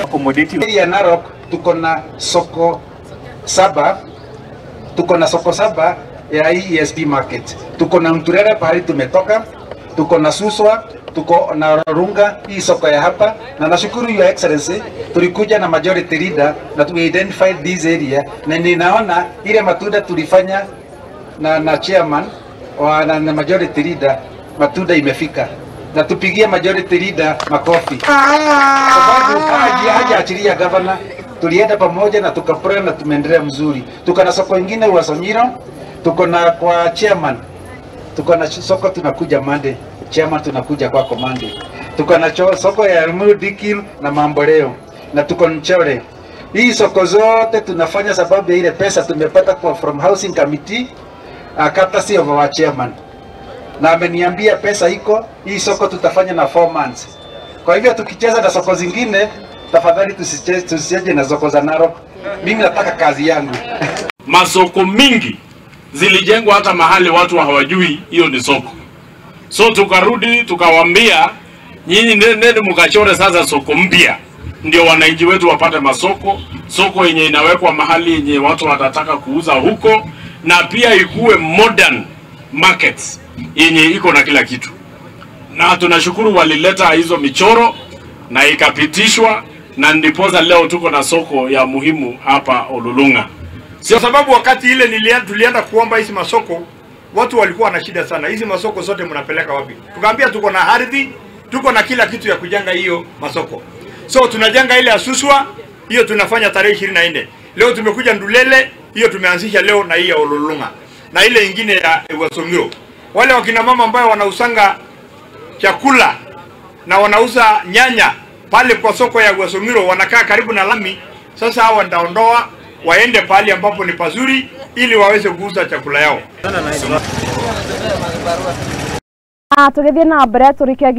Accommodating ya Narok tuko na soko saba, tuko na soko saba ya ESP market. Tuko na Mturera pahali tumetoka, tuko na Suswa, tuko na Runga, hii soko ya hapa. Na nashukuru Your Excellency, tulikuja na majority leader na tu identify this area, na ninaona ile matunda tulifanya na chairman wa, na majority leader, matunda imefika. Na tupigie majority leader makofi. Sababu hajaachilia governor, tulienda pamoja na tukapray na tumeendelea mzuri. Tuko na soko ingine wa Sonyiro, tuko na kwa chairman, tuko na soko tunakuja Monday, chairman tunakuja kwako Monday. Tuko na soko ya Mudikil na Mamboleo na tuko Nchore. Hii soko zote tunafanya sababu ya ile pesa tumepata kwa from housing committee, courtesy of our chairman. Na ameniambia pesa iko, hii soko tutafanya na 4 months. Kwa hivyo tukicheza na soko zingine, tafadhali tusicheje na soko za Narok. Mimi nataka kazi yangu. Masoko mingi zilijengwa hata mahali watu hawajui hiyo ni soko. So tukarudi tukawaambia nyinyi nende mkachore sasa soko mpya, ndio wananchi wetu wapate masoko, soko yenye inawekwa mahali yenye watu watataka kuuza huko, na pia ikuwe modern markets yenye iko na kila kitu. Na tunashukuru walileta hizo michoro na ikapitishwa, na ndiposa leo tuko na soko ya muhimu hapa Ololulunga. Sio sababu wakati ile tulienda kuomba hizi masoko, watu walikuwa na shida sana. Hizi masoko zote mnapeleka wapi? Tukaambia tuko na ardhi, tuko na kila kitu ya kujenga hiyo masoko. So tunajenga ile ya Suswa, hiyo tunafanya tarehe 24. Leo tumekuja Ndulele, hiyo tumeanzisha leo, na hii ya Ololulunga. Na ile ingine ya Ewasongiro. Wale wakina mama ambao wanausanga chakula na wanauza nyanya pale kwa soko ya Ewasongiro, wanakaa karibu na lami. Sasa hawa ndaondoa waende pale ambapo ni pazuri ili waweze kuuza chakula yao. Tugithie na mbere turikia.